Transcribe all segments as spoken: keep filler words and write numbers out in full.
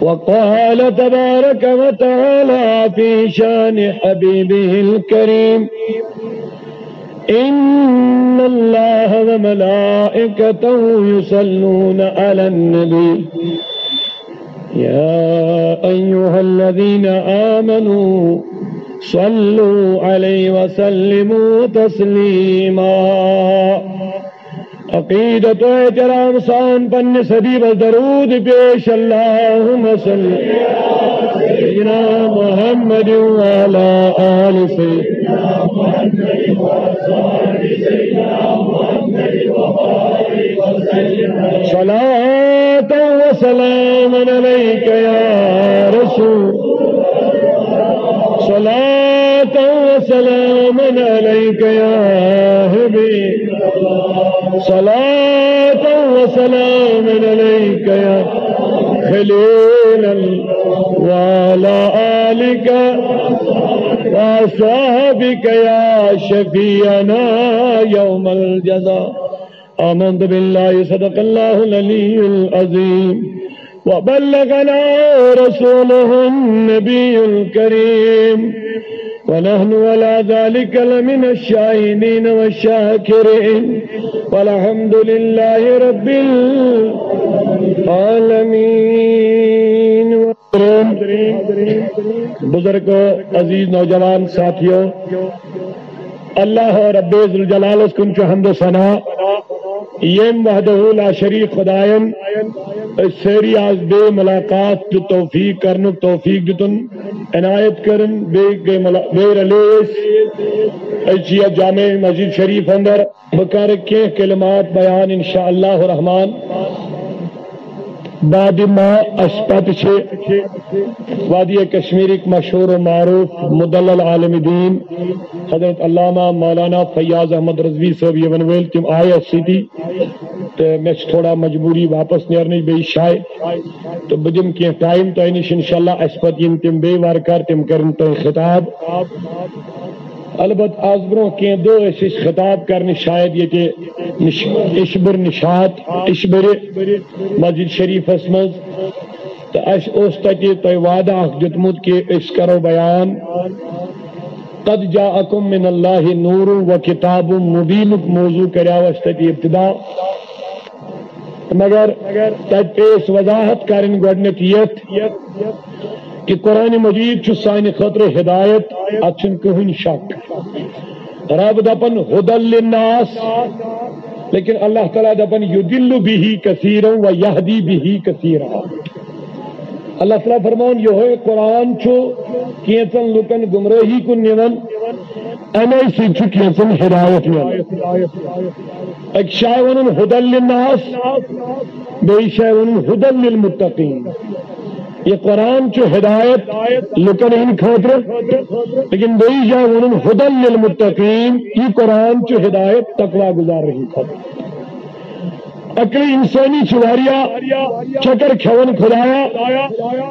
وقال تبارك وتعالى في شان حبيبه الكريم: إن الله وملائكته يصلون على النبي، يا أيها الذين آمنوا صلوا عليه وسلم تسليما. عقیدت و احترام سان پننس حبیبس درود پیش، اللهم صل علی سیدنا محمد وعلی آل سیدنا محمد وصحبہ سیدنا محمد وبارک وسلم۔ صلاة وسلام عليك يا رسول، صلاة وسلام عليك يا حبيب، صلاة وسلام عليك يا خليل الله، وعلى آلك وأصحابك يا شفيعنا يوم الجزاء۔ آمنت بالله، صدق الله العلي العظيم، وبلغنا رسوله النبي الكريم، ونحن على ذلك لمن الشاهدين والشاكرين، والحمد لله رب العالمين۔ بزرگو، عزیز نوجوان ساتھیو، اللہ رب ذوالجلالس کُن چھُ حمد و ثنا، یم وحدہ لا شریک خداین أسۍ سٲری آز بیٚیہِ ملاقات تہٕ توفیق کرنُک توفیق دیُتُن، عنایت کٔرٕن، بیٚیہِ گٔے ملا-، بیٚیہِ رلے أسۍ۔ أسۍ چھِ یتھ جامع مسجد شریف اندر۔ بہٕ کرٕ کینٛہہ کلمات بیان انشاءاللہ الرحمن۔ بعد ما اسہِ پتہٕ چھِ وادی کشمیرٕکۍ مشہوٗر و معروٗف مدلل عالم دین حضرت علامہ مولانا فیاض احمد رضوی صٲب یِوَن وٲلۍ، تِم آے اَسہِ سۭتی تہٕ مےٚ چھِ تھوڑا مجبوٗری واپس نیرنٕچ بیٚیہِ جایہِ، تہٕ بہٕ دِمہٕ کینٛہہ ٹائم تۄہہِ نِش، انشاءاللہ اَسہِ پتہٕ یِن تِم بیٚیہِ وارٕ کارٕ، تِم کَرن تۄہہِ خطاب۔ البتہ آز برونٛہہ کینٛہہ دۄہ ٲسۍ أسۍ خطاب کرنہِ شاید ییٚتہِ نِش-، اِشبر نِشاط، اِشبرِ مسجد شریفس منٛز، تہٕ اَسہِ اوس تَتہِ تۄہہِ وعدٕ اکھ دیُتمُت کہِ أسۍ کرو بیان قد جاءکم من اللہ نور و کتاب مبینُک موضوع کریاو اَسہِ تَتہِ ابتدا۔ مگر تَتہِ پیٚیہِ اَسہِ وضاحت کرٕنۍ گۄڈٕنیتھ یتھ کہِ قرآن مجید چھُ سانہِ خٲطرٕ ہدایت، اتھ چھُنہٕ کٕہٕنۍ شک۔ رب دپان ہدی للناس، لیکن اللہ تعالیٰ دپان یضل به کثیرا و یہدی به کثیرا۔ اللہ تعالیٰ فرماوان، یہوے قرآن چھُ کینژن لوکن گمراہی کُن نِوان، امے سۭتۍ چھُ کینژن ہدایت مِلان۔ اکہِ جایہِ ونان ہدی للناس، بیٚیہِ جایہِ ونان ہدی للمتقین۔ یہ قرآن چھُ ہدایت لوکن ہٕنٛدِ خٲطرٕ، لیکن بیٚیہِ جایہِ ونان ہدی للمتقین، یہ قرآن چھُ ہدایت تقوی گزارن ہٕنٛدِ خٲطرٕ۔ عقل انسانی چھِ واریاہ چکر کھٮ۪وان خدایا۔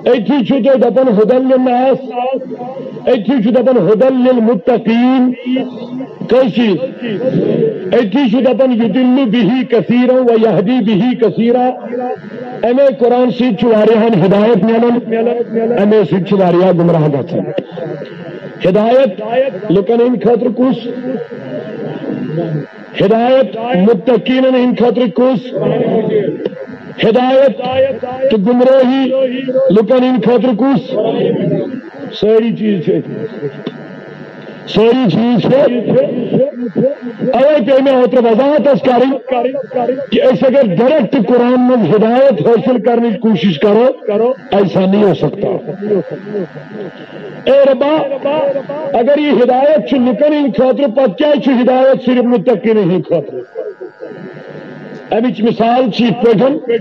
أتھی چھُ تُہۍ دپان ہدی للناس، أتھی چھُ دپان ہدی للمتقین۔ کٲشِر۔ أتھی چھُ دپان یضل به کثیرا و یہدی به کثیرا۔ امے قرآن سۭتۍ چھُ واریاہن ہدایت مِلان، امے سۭتۍ چھِ واریاہ گمراہ گژھان۔ ہدایت لوکن ہٕنٛدِ خٲطرٕ کُس؟ ہدایت متقینن ہٕنٛدِ خٲطرٕ کُس؟ ہدایت تہٕ گمراہی لوکن ہٕنٛدِ خٲطرٕ کُس؟ سٲری چیٖز چھِ أتھۍ منٛز۔ سٲری چیٖز چھِ۔ اوے پیٚیہِ مےٚ اوترٕ وضاحت حظ کرٕنۍ کہِ أسۍ اگر ڈائریکٹ قرآن منٛز ہدایت حٲصِل کرنٕچ کوٗشِش کرو، ایسا نہیں ہو سکتا۔ اے ربا، اگر یہ ہدایت چھِ لوکن ہٕنٛدِ خٲطرٕ، پتہٕ کیٛازِ چھِ ہدایت صرف متقین ہٕنٛدِ خٲطرٕ؟ امِچ مثال چھِ یِتھ پٲٹھۍ،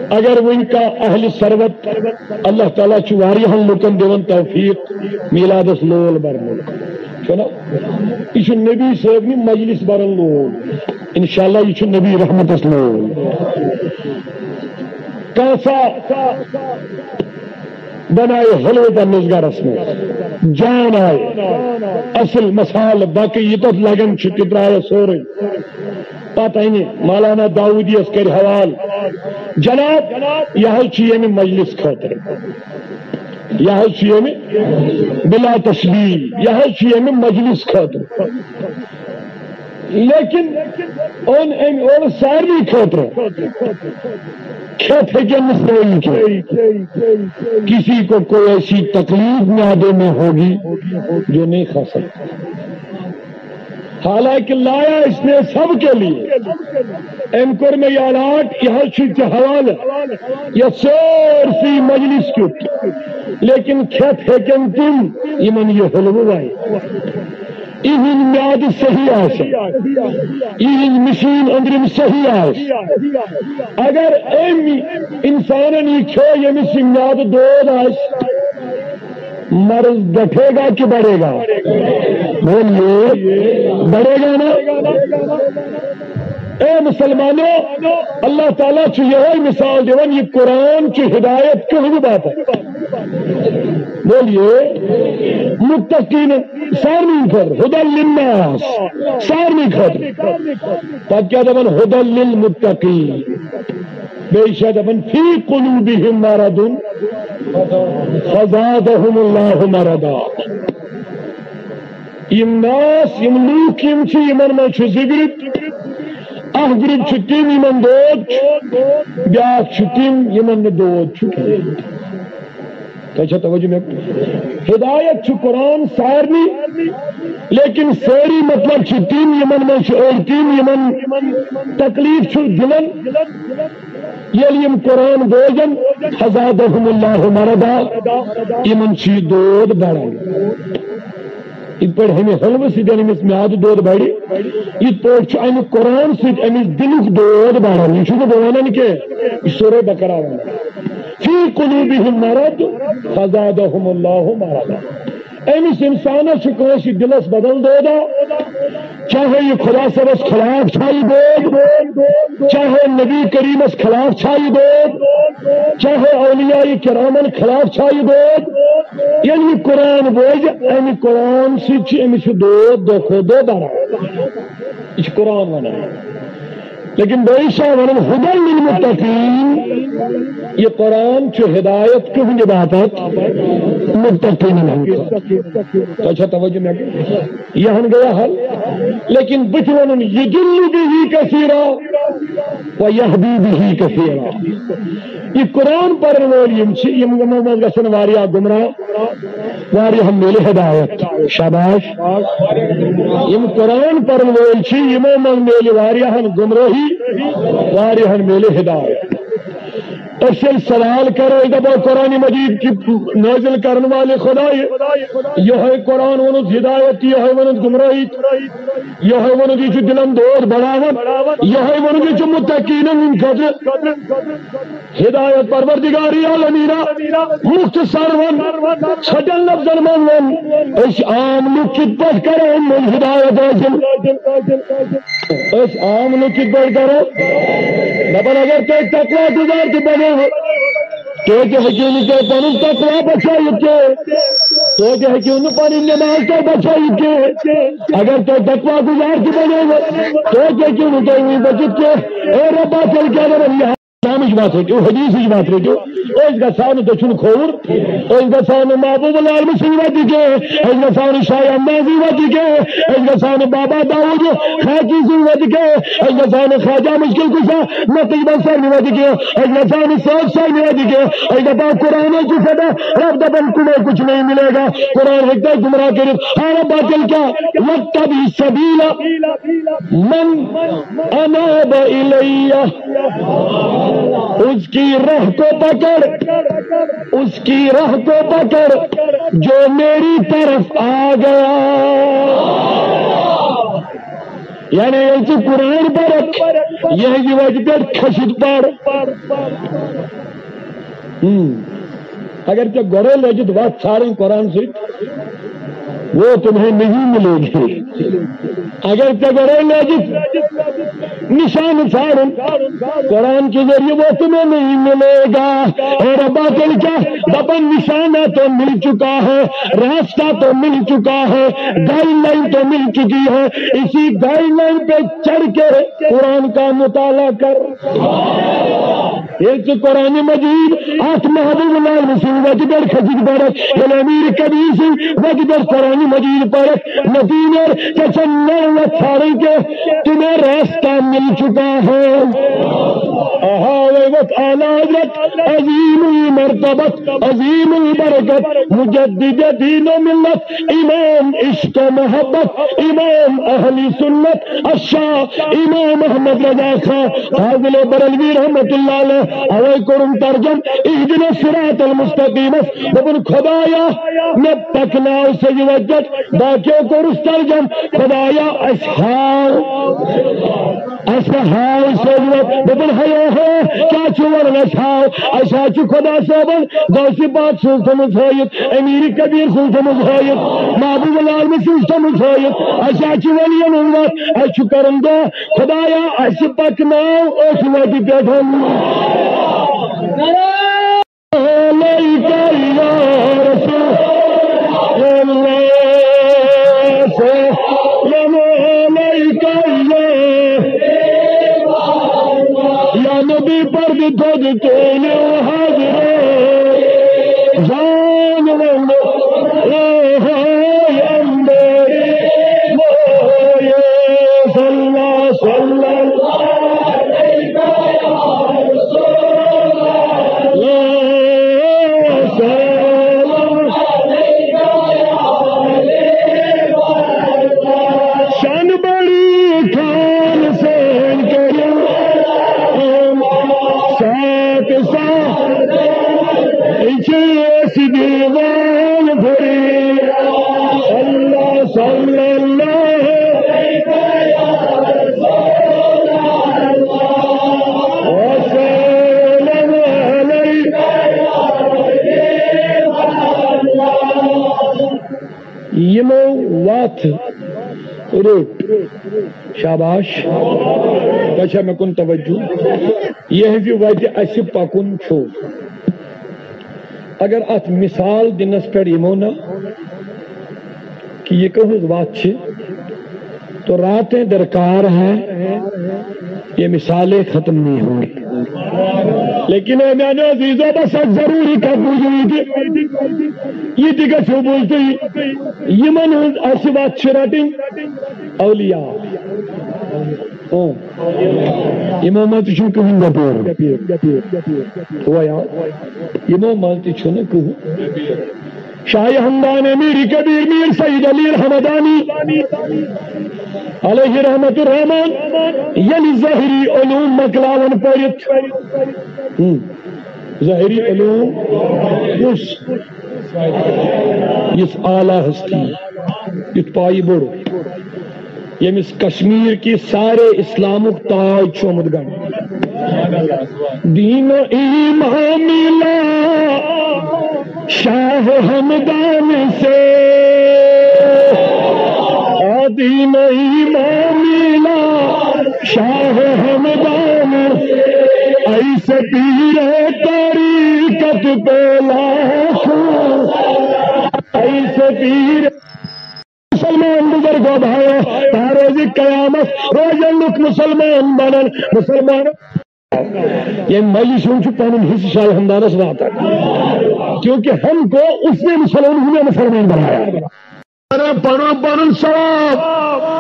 اگر وۄنۍ کانٛہہ اہل ثروت، اللہ تعالیٰ چھُ واریاہن لوکن دِوان توفیق میلادس لول برنُک، چھُنہ؟ یہِ چھُ نبی صٲبنہِ مجلس برن لول، انشاءاللہ یہِ چھُ نبی رحمتس لول۔ کانٛہہ سا بنایہِ حلوٕ پننِس گرس منٛز، جان آیہِ، اصل مسالہٕ، باقٕے یہِ تتھ لگان چھُ، تہِ درٛایس سورُے۔ پتہٕ اَنہِ مولانا داوودیس کرِ حوالہٕ، جناب، یہِ حظ چھُ ییٚمہِ مجلس خٲطرٕ، یہِ حظ چھُ ییٚمہِ، بلا تشبیہ، یہِ حظ چھُ ییٚمہِ مجلس خٲطرٕ۔ لیکن اوٚن أمۍ، اوٚن سارنٕے خٲطرٕ۔ کھٮ۪تھ ہیٚکن نہٕ سٲری کھٮ۪تھ۔ کسی کو کوئی ایسی تکلیف معدے میں ہوگی جو نہیں کھا سکتا۔ حالانکہ لایا اس نے سب کے لیے۔ أمۍ کوٚر مےٚ یہِ الاٹ، یہِ حظ چھُے ژےٚ حوالہٕ، یَتھ سٲرسٕے مجلس کیُتھ۔ لیکن کھٮ۪تھ ہیٚکن تِم، یِمن یہِ حلوٕ وَنہِ۔ یِہُنٛد میادٕ صحیح آسہِ، یِہٕنٛز مِشیٖن أنٛدرِم صحیح آسہِ۔ اگر أمۍ اِنسانن یہِ کھیوٚو، ییٚمِس یہِ میادٕ دود آسہِ، مرض گھٹے گا کہ بڑھے گا؟ بولیے، بڑھے گا نا؟ اے مسلمانوں، اللہ تعالیٰ چھُ یِہوٚے مثال دِوان، یہِ قرآن چھُ ہدایت کٕہٕنٛدِ باپتھ؟ بولیے، متقین، سارنٕے خٲطرٕ، ہدی للناس، سارنٕے خٲطرٕ۔ پتہٕ کیٛاہ دَپان؟ ہدی للمتقین۔ بیٚیہِ چھا دَپان، فی قلوبہم مرض فزادہم اللہ مرضا۔ یِم ناس، یِم لوٗکھ یِم چھِ، یِمن منٛز چھُ زٕ گروپ۔ اکھ گروپ چھُ تِم، یِمن دود چھُ، بیٛاکھ چھُ تِم، یِمن نہٕ دود چھُ کینٛہہ۔ تۄہہِ چھا توجہ مےٚ؟ ہدایت چھُ قرآن سارنٕے، لیکن سٲری مطلب چھِ تِم، یِمن منٛز چھِ أڑۍ تِم، یِمن تکلیف چھُ دِلن۔ ییٚلہِ یِم قرآن بوزن، فزادہم اللہ مرضا، یِمن چھُ یہِ دود بڑان۔ یِتھ پٲٹھۍ ہمہِ حلوٕ سۭتۍ أمِس میادٕ دود بڑِ، یِتھ پٲٹھۍ چھُ اَمہِ قرآن سۭتۍ أمِس دِلُک دود بڑان۔ یہِ چھُس نہٕ بہٕ وَنان کینٛہہ، یہِ چھُ سورہ بقرہ وَنان۔ فی قلوبہم مرض فزادہم اللہ مرضا۔ أمِس اِنسانَس چھُ کٲنٛسہِ دِلَس بدل دودا، چاہے یہِ خدا صٲبَس خلاف چھا یہِ دود، چاہے نبی کریمَس خلاف چھا یہِ دود، چاہے اولیاء کرامن خلاف چھا یہِ دود۔ ییٚلہِ یہِ قرآن بوزِ، اَمہِ قرآن سۭتۍ چھُ أمِس یہِ دود دۄہ کھۄتہٕ دۄہ بڑان۔ یہِ چھُ قرآن وَنان۔ لیکن بیٚیہِ چھا وَنان ہدی للمتقین، یہِ قرآن چھُ ہدایت کٕہٕنٛدِ باپتھ؟ متقیٖنَن ہٕنٛدِ خٲطرٕ۔ تۄہہِ چھا توجہ مےٚ؟ یہِ ہن گٔیا حل۔ لیکن بہٕ تہِ وَنُن، یضل بہ کثیرا و یہدی بہ کثیرا۔ یہِ قرآن پرن وٲلۍ یِم چھِ، یِم، یِمو منٛز گژھن واریاہ گمراہ، واریاہن میلہِ ہدایت۔ شاباش۔ یِم قرآن پرن وٲلۍ چھِ، یِمو منٛز میلہِ واریاہن گمراہی، واریاہن میلہِ ہدایت۔ أسۍ ییٚلہِ سوال کرو، أسۍ دپو، قرآن مجید کہِ نٲزِل کرن والہِ خدایہِ، یِہوٚے قرآن ووٚنُتھ ہدایت، یِہوٚے ووٚنُتھ گمراہی، یِہوٚے ووٚنُتھ یہِ چھُ دِلن دود بڑاوان، یِہوٚے ووٚنُتھ یہِ چھُ متقیٖنن ہٕنٛدِ خٲطرٕ۔ ہدایت پروردگار عالمینا، مختصر ون، ژھٹن لفظن منٛز ون، أسۍ عام لُکھ کِتھ پٲٹھۍ کرو یِمن ہدایت حٲصِل؟ أسۍ عام لُکھ کِتھ پٲٹھۍ کرو؟ دپان، اگر تُہۍ تقوی گُزار تہِ بنیوٕ، توتہِ ہیٚکِو نہٕ تُہۍ پنُن تقوی بچٲوِتھ کینٛہہ، توتہِ ہیٚکِو نہٕ پنٕنۍ نماز تُہۍ بچٲوِتھ کینٛہہ۔ اگر تُہۍ تقوی گُزار تہِ بنیوٕ، توتہِ ہیٚکِو نہٕ تُہۍ وۄنۍ بٔچِتھ کینٛہہ۔ اے ربا، تیٚلہِ کیٛاہ کرو؟ قرآنٕچ وَتھ رٔٹِو، حدیثٕچ وَتھ رٔٹِو۔ أسۍ گژھو نہٕ دٔچھُن کھووُر، أسۍ گژھو نہٕ محبوب العالم سٕنٛدِ وَتہِ کینٛہہ، أسۍ گژھو نہٕ شاہ احمد سٕنٛدِ وَتہِ کینٛہہ، أسۍ گژھو نہٕ بابا داوود خاکی سٕنٛدِ وَتہِ کینٛہہ، أسۍ گژھو نہٕ خواجہ مشکل کشا نقشبند سٕنٛدِ وَتہِ کینٛہہ، أسۍ گژھو نہٕ صٲب سٕنٛدِ وَتہِ کینٛہہ۔ أسۍ دَپو، قرآن چھُ سدا، رب دَپان، تمہیں کچھ نہیں ملے گا۔ قرآن ہیٚکہِ تۄہہِ گمراہ کٔرِتھ۔ ہاں ربا، تیٚلہِ کیٛاہ؟ وَاتَّبِعْ سَبِيلَ مَنْ أَنَابَ إِلَيَّ۔ اس کی راہ کو پکڑ، اس کی راہ کو پکڑ، جو میری طرف آ گیا۔ یعنی ییٚلہِ ژٕ قرآن پرکھ، یِہٕنٛزِ وتہِ پٮ۪ٹھ کھٔسِتھ پر۔ ہم۔ اگر ژےٚ گۄڈَے لٔجِتھ وَتھ ژھانٛڈٕنۍ قرآن سۭتۍ، وہ تمہیں نہیں ملے گی۔ اگر ژےٚ گۄڈَے لٔجِتھ نشان ژھانڈن۔ قرآن کے ذریعے وہ تمہیں نہیں ملے گا۔ اور اب باطل کیا؟ دپن نشانہ تو مل چکا ہے، راستہ تو مل چکا ہے، گائیڈ لائن تو مل چکی ہے۔ اسی گائیڈ لائن پہ چڑھ کے قرآن کا مطالعہ کر۔ ییٚلہِ ژٕ قرآن مجید اتھ محبوب اللہ سٕنٛدِ وتہِ پٮ۪ٹھ کھٔسِتھ پرکھ، ییٚلہِ امیر کبیر سٕنٛدِ وتہِ پٮ۪ٹھ قرآن مجید پرکھ، نتیجہ ژےٚ چھےٚ نٔو وتھ ژھانڈٕنۍ کینٛہہ، تمہیں راستہ مل چکا ہے۔ آہا، وے وتھ اعلیٰ حضرت، عظیم المرتبت، عظیم البرکت، مجدد دین و ملت، امام عشق و محبت، امام اہل سنت، الشاہ امام احمد رضا خان فاضل بریلوی رحمت اللہ علیہ، اوے کوٚرُن ترجم اہدنا الصراط المستقیمس، دوٚپُن، خدایا، مےٚ پکناو سیٚزِ وتہِ پٮ۪ٹھ۔ باقیو کوٚرُس ترجم، خدایا، اسہِ ہاو، اسہِ ہاو سیٚزِ وتہِ۔ دوٚپُن، ہے اوہو، کیٛاہ چھُ ونان، اسہِ ہاو؟ اسہِ حظ چھُ خدا صٲبن غوث پاک سٕنٛز تھٲومٕژ ہٲوِتھ، امیر کبیر سٕنٛز تھٲومٕژ ہٲوِتھ، محبوب العالمین سٕنٛز تھٲومٕژ ہٲوِتھ۔ اسہِ حظ چھُ ولی اللہ وتھ، اسہِ چھُ کرُن دعا، خدایا، اسہِ پکناو أتھۍ وتہِ پٮ۪ٹھ۔ علیک یا رسول اللہ، سلام علیک یا، یا نبی، پردٕ تھوٚد تُلِو حضرت، جان ونو، اے ہے اندر، صلی اللہ، صلی اللہ۔ شان بڑی خان سین کریم، ساتھ ساتھ اچھے اس دیوان بھری۔ اللہ صلی اللہ وسلم علیہ۔ یِمو وَتھ رٔٹ۔ شاباش۔ تۄہہِ چھا مےٚ کُن توجہ؟ یِہٕنٛزِ وَتہِ اَسہِ پَکُن چھُ۔ اگر اَتھ مِثال دِنَس پٮ۪ٹھ یِمو نہ، کہ یہ کہنز وات چھ، تو راتیں درکار ہیں، یہ مثالیں ختم نہیں ہوں گی۔ لیکن اے میانو عزیزو، بس اکھ ضروری کتھ بوٗزِو یہِ تہِ، یہِ تہِ گژھِو بوٗزتھٕے، یِمن ہٕنٛز اسہِ وتھ چھِ رٹٕنۍ اولیاء۔ اۭں۔ یِمو منٛز تہِ چھُنہٕ کٕہٕنۍ غفور۔ ہو یا، یِمو منٛز تہِ چھُنہٕ کٕہٕنۍ۔ شاہ ہمدان، امیر کبیر، میر سید علی الحمدانی علیہ رحمت الرحمان، ییٚلہِ ظٲہری علوم مۄکلاون پٔرِتھ، ہم، ظٲہری علوم یُس، یُس اعلیٰ ہستی، یُتھ پایہِ بوٚڑ، ییٚمِس کشمیر کہِ سارے اسلامُک تاج چھُ آمُت گنڈنہٕ۔ دین و ایمان ملا شاہ ہمدان سے، آ دین و ایمان ملا شاہ ہمدان سے، ایسے پیر طریقت پہ لاکھوں، ایسے پیر۔ مسلمان بزرگو بھائیو، تا روز قیامت روزن لوگ مسلمان بنن، مسلمان۔ یہ مجلس ہوں چھ پنن حصہ شاہ ہمدانس واتان، کیونکہ ہم کو اس نے مسلمان، ہمیں مسلمان بنایا۔ پنن پنن ثواب،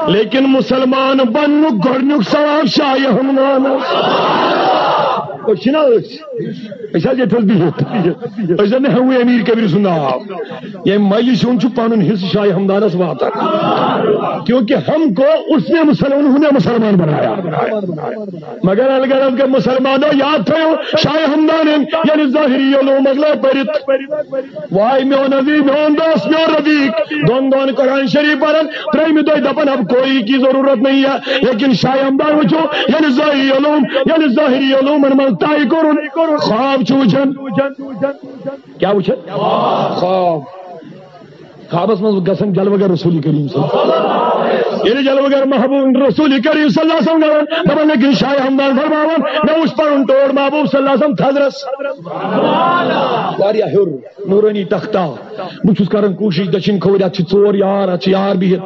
لیکن مسلمان بننک گۄڈنیُک ثواب شاہ ہمدانس۔ أسۍ چھِنہ أسۍ؟ أسۍ حظ ییٚتہِ حظ بِہِتھ۔ أسۍ زَن نہٕ ہٮ۪وٕے امیر کبیر سُنٛد ناو۔ ییٚمہِ مجلسہِ ہُنٛد چھُ پنُن حصہٕ شاہ ہمدانس واتان۔ کیونکہ ہم کو اس نے مسلمان، ہمیں مسلمان بنایا۔ مگر الغرض کہ مسلمانو یاد تھٲیِو، شاہ ہمدانن ییٚلہِ ظٲہری علوم مۄکلٲے پٔرِتھ، واے میون عزیز، میون دوست، میون رفیق، دۄن دۄہن قرآن شریف پران، ترٛیٚیمہِ دۄہہِ دپان، اب کوئی کی ضرورت نہیں ہے۔ لیکن شاہ ہمدان وٕچھو، ییٚلہِ ظٲہری علوم، ییٚلہِ ظٲہری علومن منٛز طے کوٚرُن، خواب چھُ وٕچھان۔ کیٛاہ وٕچھان؟ خواب۔ خوابس منٛز گژھان جلوٕ گر رسول کریم صلی اللہ علیہ وسلم۔ ییٚلہِ جلوٕ گر محبوب رسول کریم صلی اللہ علیہ وسلم گژھان، دپان، لیکن شاہ ہمدان فرماوان، مےٚ وُچھ پنُن ٹوٹھ محبوب صلی اللہ علیہ وسلم تھزرس۔ واریاہ ہیوٚر، نورانی تختہ۔ بہٕ چھُس کران کوٗشِش، دٔچھِنۍ کھووٕرۍ، اتھ چھِ ژور یار، اتھ چھِ یار بِہِتھ۔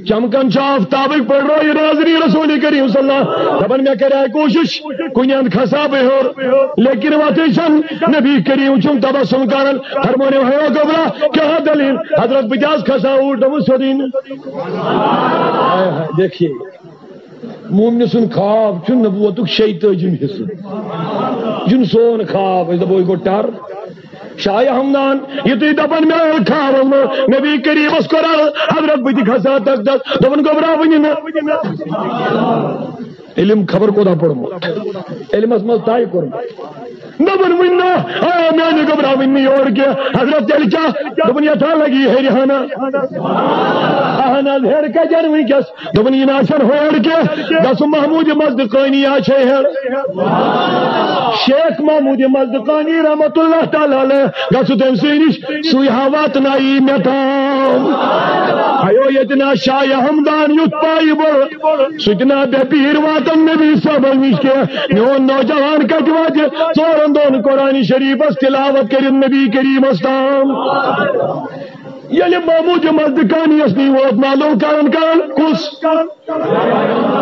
چمکان چھُ آفتابٕکۍ پٲٹھۍ رویہِ ناظری رسول کریم صلی اللہ۔ دپان، مےٚ کرے کوٗشِش، کُنہِ اندٕ کھسا بہٕ ہیوٚر، لیکن وتھٕے چھَنہٕ۔ نبی کریم چھُم تبسم کران، فرمونم، ہیو گوٚبرا، کیٛاہ دلیل؟ حضرت، بہٕ تہِ حظ کھسا اوٗرۍ، دوٚپُن، سیوٚدُے نہٕ۔ ہاے ہاے، دیکھیے، مومنہِ سُنٛد خواب چھُ نبوتُک شیٚیہِ تٲجِم حصہٕ، یہِ چھُنہٕ سون خواب، أسۍ دپو، یہِ گوٚو ٹر۔ شاہ ہمدان، یہِ تُہۍ دپان مےٚ ٲل خوابس منٛز، نبی کریمس کوٚر عرض، حضرت، بہٕ تہِ کھسہٕ ہا تتھ تتھ۔ دوٚپُن، گوٚبرا، وُنہِ نہٕ۔ علم خبر کوٗتاہ پوٚرمُت، علمس منٛز طے کوٚرمُت۔ دوٚپُن، وُنہِ نہٕ، آ، میانہِ گوٚبرا، وُنہِ نہٕ یور کینٛہہ۔ حضرت، تیٚلہِ کیٛاہ؟ دوٚپُن، یتھ ہا لگہِ ہیٚرِ ہنا۔ اہن حظ، ہیٚر کتٮ۪ن وُنکیٚس؟ دوٚپُن، یہِ نہ چھَنہٕ ہورٕ کینٛہہ، گژھُن محمود مزدقٲنی، یا چھے ہیٚر۔ شیخ محمود مزدقٲنی رحمت اللہ تعالیٰ علیہ، گژھُن تٔمۍ سٕے نِش، سُے ہا واتنایی مےٚ تام۔ ہیو ییٚتہِ نا شاہ ہمدان یُتھ پایہِ بوٚڑ، سُہ تہِ نا بے پیٖر واتن نبی صٲبس نِش کینٛہہ۔ میون نوجوان کتہِ واتہِ ژورن دۄہن قرآن شریفس تلاوت کٔرِتھ نبی کریمس تام؟ ییٚلہِ محمود مزدقانیس نِش ووت، معلوم کران کران کُس؟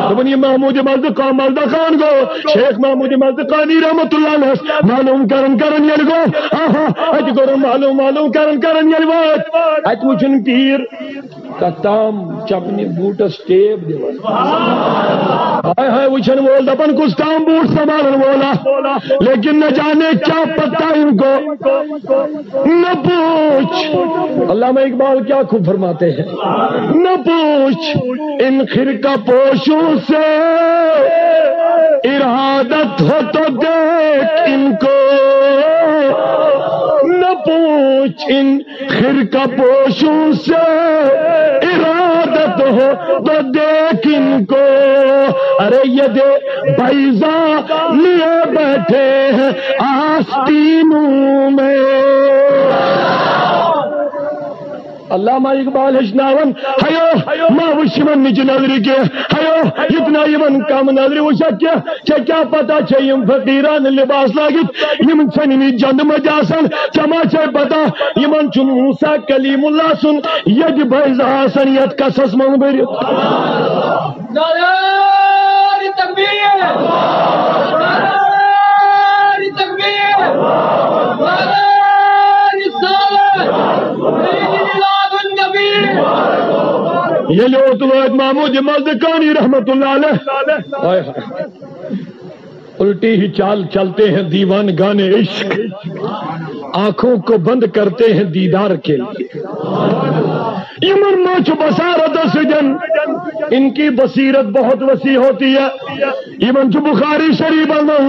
دوٚپُن، یہِ محمود مزدقان، مزدقان گوٚو۔ شیخ محمود مزدقانی رحمت اللہ علیہ معلوم کران کران ییٚلہِ گوٚو، آہا، اتہِ کوٚرُن معلوم، معلوم کران کران ییٚلہِ ووت، اتہِ وُچھُن پیٖر کتھ تام چپنہِ بوٗٹس ٹیپ دِوان۔ ہاے ہاے وُچھن وول دپان، کُس تام بوٗٹ سنبھالن وولا، لیکن نہ جانے کیا پتہ ان کو نہ پوچھ۔ علامہ اقبال کیا خوب فرماتے ہیں، نہ پوچھ ان خرقہ پوشوں سے ارادت ہو تو دیکھ ان کو، نہ پوچھ ان خرقہ پوشوں سے ارادت ہو تو دیکھ ان کو۔ ارے یہ دے بیضا لیے بیٹھے ہیں آستینوں میں۔ علامہ اقبال ہیٚچھناوان، ہیو، ما وٕچھ یِمن نِچہِ نظرِ کینٛہہ، ہیو، یہِ تہِ نہ یِمن کم نظرِ وٕچھکھ کینٛہہ، ژےٚ کیٛاہ پتہ چھے یِم فقیرانہٕ لباس لٲگِتھ، یِم چھَنہٕ نِچ جنٛدٕ مٔتۍ آسان، ژےٚ ما چھے پتہ یِمن چھُ موسیٰ کلیم اللہ سُنٛد ییٚتہِ بیضا آسان یتھ کسس منٛز بٔرِتھ؟ نعرہ تکبیر! نعرہ تکبیر! نعرہ رسالت! عید میلاد النبی! ییٚلہِ اوت وٲتۍ محمود مزدکانی رحمت اللہ علیہ۔ ہاے ہاے۔ الٹی ہی چال چلتے ہیں دیوان گانے عشق، آنکھوں کو بند کرتے ہیں دیدار کے لیے۔ یمن ما چھُ بصارت سجن، ان کی بصیرت بہت وسیع ہوتی ہے۔ یمن چھُ بخاری شریف اندر،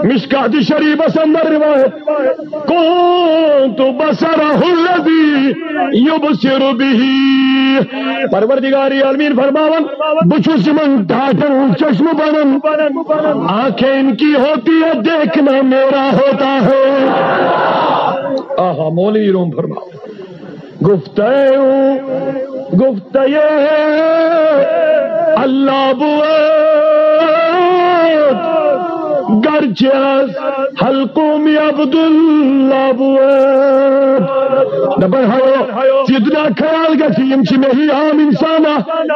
مشکات شریف اندر روایت، کنت بصرہ الذی یبصر بہ۔ پروردگار عالمین فرماوان، بہٕ چھُس یِمن ٹاٹھن ہُنٛد چشمہٕ بنان۔ آنکھیں ان کی ہوتی ہے، دیکھنا میرا ہوتا ہے۔ آہا، مولوی روم فرماوان۔ گفتہ او، گفتہ اللہ بود، گرچہ از حلقوم عبداللہ بود۔ دپان ہیو، ژٕ تہِ نا خیال گژھِ، یِم چھِ مےٚ ہی عام انسان۔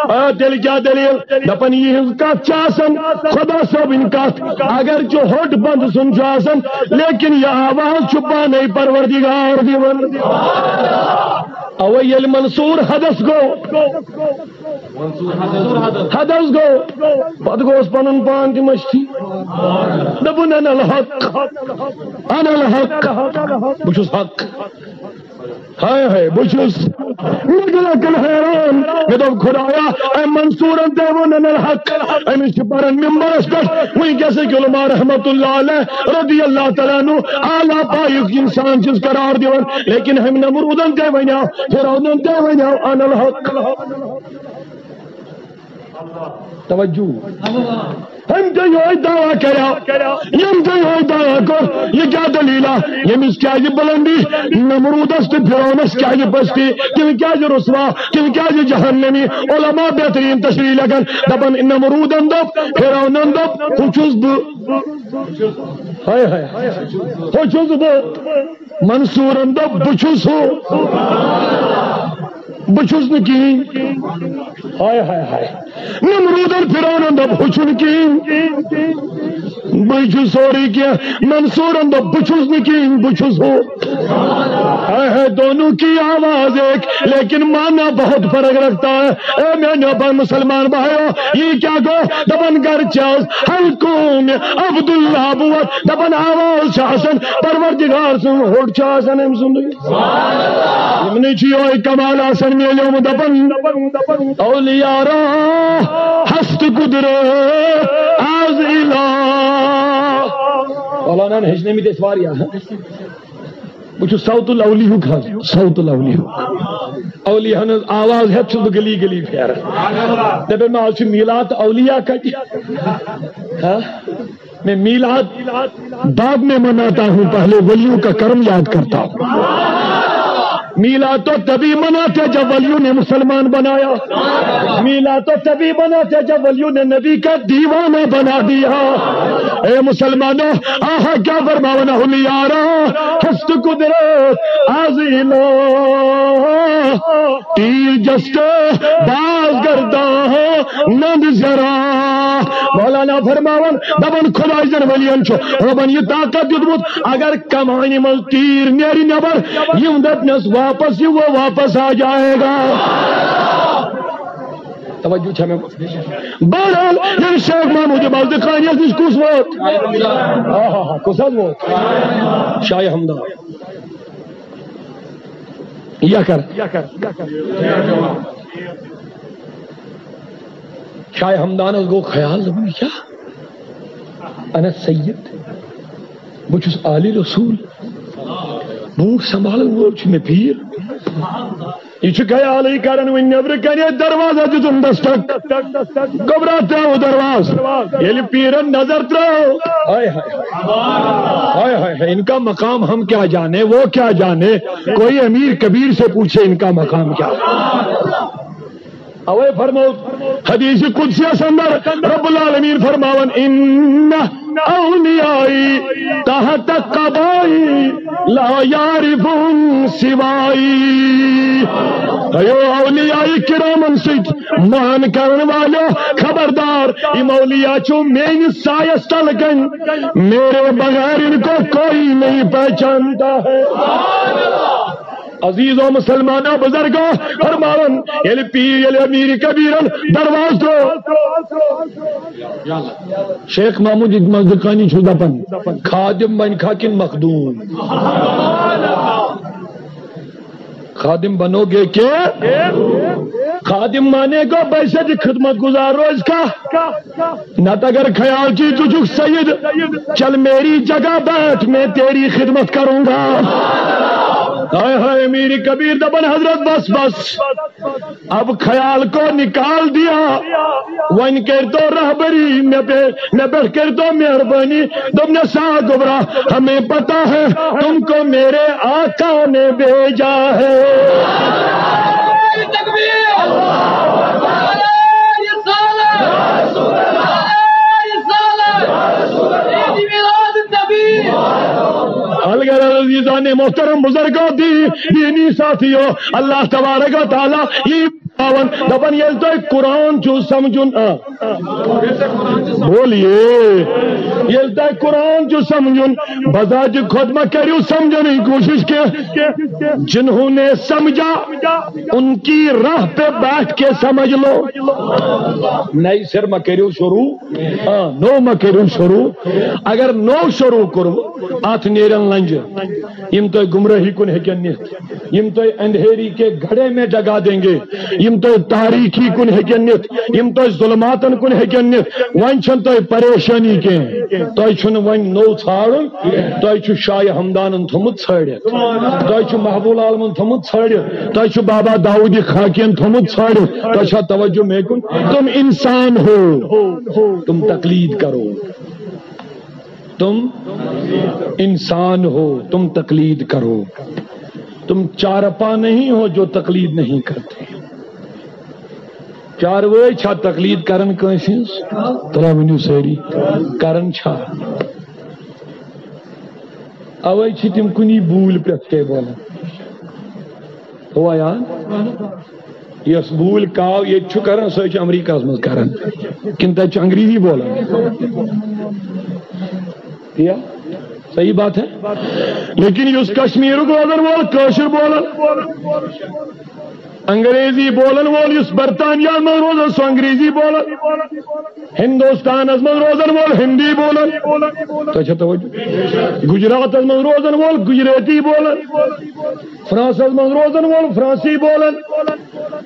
آ، تیٚلہِ کیٛاہ دٔلیٖل؟ دپان یِہنٛز کتھ چھِ آسان خدا صٲبٕنۍ کتھ، اگر چھُ ہوٚٹ بنٛد سُنٛد چھُ آسان، لیکن یہِ آواز چھُ پانے پروردگار دِوان۔ اوے ییٚلہِ منصور حدس گوٚو، حدس گوٚو، پتہٕ گوٚوس پنُن پان تہِ مٔشتھٕے۔ دوٚپُن، انا الحق، انا الحق، بہٕ چھُس حق۔ ہاے ہاے، بہٕ چھُس۔ مےٚ گٔے عقل حیران۔ مےٚ دوٚپ، خدایا، أمۍ منصورن تہِ ووٚن، انا الحق۔ أمِس چھِ پران ممبرس پٮ۪ٹھ۔ وٕنکیٚس ہیٚکہِ علماء رحمت اللہ علیہ رضی اللہ تعالیٰ عنہ اعلیٰ پایُک انسان چھُس قرار دِوان۔ لیکن أمۍ نمروٗدن تہِ ونیو، فرعونن تہِ ونیو، انا الحق۔ توجہ۔ ہم تہِ یہوے دعویٰ کریا، یم تہِ یہوے دعویٰ کر، یہ کیا دلیل ہے؟ یمس کیازِ بلندی نمرودس تہٕ فرعونس کیازِ پستی؟ تم کیازِ رسوا؟ تم کیازِ جہنمی؟ علماء بہترین تشریح لیکھان، دپان نمرودن دوٚپ، فرعونن دوٚپ، ہُہ چھُس بہٕ۔ ہاے ہاے۔ ہُہ چھُس بہٕ۔ منصورن دوٚپ، بہٕ چھُس ہُہ۔ بہٕ چھُس نہٕ کِہیٖنۍ۔ ہاے ہاے ہاے۔ نمرودن فرعونن دوٚپ، ہُہ چھُنہٕ کِہیٖنۍ۔ بہٕ چھُس سورُے کینٛہہ۔ منصورن دوٚپ، بہٕ چھُس نہٕ کِہیٖنۍ، بہٕ چھُس ہُہ۔ ہاے ہاے، دونوں کی آواز ایک، لیکن معنی بہت فرق رکھتا ہے۔ اے میانیو بھائی مسلمان بھائیو، یہ کیا گو؟ دپان گرچہ از ہر قوم عبداللہ بوت، دپان آواز چھ آسان پروردگار سن، ہوٹ چھ آسان أمۍ سُنٛدُے۔ یمنٕے چھُ یہوے کمال آسان میلیومُت، دپان اولیاء را ہست قدرت از الہ۔ مولاناہن ہیٚچھنٲومٕتۍ ٲسۍ واریاہ۔ بہٕ چھُس صوت الاولیہُک حظ، صوت الاولیہُک۔ اولیاہن ہٕنٛز آواز ہٮ۪تھ چھُس بہٕ گلی گلی پھیران۔ دَپان، مےٚ آز چھُ میٖلاد تہٕ اولیاء کَتہِ؟ ہا؟ میں میلاد، بعد میں مناتا ہوں، پہلے ولیوں کا کرم یاد کرتا ہوں۔ میلاد تو تبھی مناتے جب ولیوں نے مسلمان بنایا۔ میلاد تو تبھی مناتے جب ولیوں نے نبی کا دیوانہ بنا دیا۔ اے مسلمانوں، آہا کیا فرماوان اولیاء را ہست قدرت از الہ، تیر جستے باز گرداں نند ذرا۔ مولانا فرماوان، دپان خداے سٕنٛدٮ۪ن ؤلین چھُ رۄبن یہِ طاقت دیُتمُت، اگر کمانہِ منٛز تیٖر نیرِ نٮ۪بر، یِم دپنس واپس یہِ، وہ واپس آ جائے گا۔ توجہ چھا مےٚ؟ بہرحال، ییٚلہِ شیخ محمود بزدقانیس نِش کُس ووت؟ آہا، کُس حظ ووت؟ شاہ ہمدان۔ یہ کر۔ شاہ ہمدانس گوٚو خیال، دوٚپُن، یہِ کیٛاہ؟ انا سید، بہٕ چھُس آلِ رسول، بوٗٹھ سنبھالن وول چھُ مےٚ پیٖر۔ یہِ چھُ خیالٕے کران، وۄنۍ نیٚبرٕ کنے دروازس دیُتُن دستک۔ گوٚبرا ترٛٲو دروازٕ۔ ییٚلہِ پیٖرن نظر ترٛٲو، ہاے ہاے۔ ہاے ہاے ہاے، ان کا مقام ہم کیا جانے، وہ کیا جانے، کوئی امیر کبیر سے پوچھے ان کا مقام کیا۔ اوے فرمو حدیث قدسیس اندر رب العالمین فرماوان، ان اولیائی تحت قبائی لا یعرفون سوائی۔ ایو اولیاء کرامن سۭتۍ مان کرن والو، خبردار، یم اولیاء چھو میٲنِس سایس تل کن، میرے بغیر ان کو کوئی نہیں پہچانتا ہے۔ عزیزو مسلمانو بزرگو، فرماوان، ییٚلہِ پیٖر، ییٚلہِ امیر کبیرن دروازٕ ترٛوو، شیخ محمود مزدکانی چھُ دپان، خادم بنہِ کھا کِنہٕ مخدوم؟ خادم بنو گے کہ خادم مانے گا، بحیثیت خدمت گزار روز کا۔ نت اگر خیال کی تجھک سید، چل میری جگہ بیٹھ، میں تیری خدمت کروں گا۔ ہائے ہائے، امیر کبیر دپان، حضرت بس بس، اب خیال کو نکال دیا، وۄنۍ کٔرۍ تو رہبری مےٚ پہ، مےٚ پٮ۪ٹھ کٔرۍ تو مہربٲنی۔ دوٚپنَس، آ گوٚبرا، ہمیں پتہ ہے تم کو میرے آقا نے بھیجا ہے۔ الغرض عزیزان محترم، بزرگوں، دی-، دینی ساتھیو، اللہ تبارک و تعالیٰ یہِ پاون دپان، ییٚلہِ تۄہہِ قرآن چھُو سمجھُن، آ، بولیے، ییٚلہِ تۄہہِ قرآن چھُو سمجھُن، بذات خود مہ کٔرِو سمجھنٕچ کوٗشش کینٛہہ۔ جنہوں نے سمجھا، ان کی راہ پہ بیٹھ کے سمجھ لو۔ نئے سر مہ کٔرِو شروع، آ، نو مہ کٔرِو شروع۔ اگر نو شروع کوٚروٕ، اتھ نیرن لنجہِ۔ یم تۄہہِ گمراہی کُن ہیٚکن نِتھ، یم تۄہہِ اندھیری کے گڑھے میں ڈگا دیں گے، یم تۄہہِ تاریٖکی کُن ہیٚکن نِتھ، یِم تۄہہِ ظُلماتن کُن ہیٚکن نِتھ۔ وۄنۍ چھَنہٕ تۄہہِ پریشٲنی کینٛہہ، تۄہہِ چھُنہٕ وۄنۍ نوٚو ژھانٛڈُن، تۄہہِ چھُ شاہِ ہمدانن تھوٚمُت ژھٲنٛڈِتھ، تۄہہِ چھُ محبوٗل عالمن تھوٚمُت ژھٲنٛڈِتھ، تۄہہِ چھُ بابا داوٗدِ خاکین تھوٚمُت ژھٲنٛڈِتھ۔ تۄہہِ چھا توجہ مےٚ کُن؟ تم انسان ہو، تم تقلید کرو، تم انسان ہو، تم تقلید کرو، تم چارپا نہیں ہو جو تقلید نہیں کرتے۔ چاروٲے چھا تقلید کران کٲنٛسہِ ہٕنٛز؟ ترٛا ؤنِو سٲری، کران چھا؟ اوے چھِ تِم کُنی بوٗلۍ پٮ۪ٹھ تہِ بولان۔ ہوا یاد؟ یۄس بوٗلۍ کاو ییٚتہِ چھُ کران، سۄے چھِ امریکہس منٛز کران۔ کِنہٕ تَتہِ چھُ انگریزی بولان؟ تی ہا؟ صحیح بات ہے۔ لیکن یُس کشمیرُک روزن وول کٲشُر بولان، انگریزی بولن وول یُس برطانیہ منٛز روزان، سُہ انگریزی بولان۔ ہندوستانس منٛز روزن وول ہندی بولان۔ تۄہہِ چھا توجہ؟ گجراتس منٛز روزن وول گجراتی بولان۔ فرانسس منٛز روزن وول فرانسی بولان۔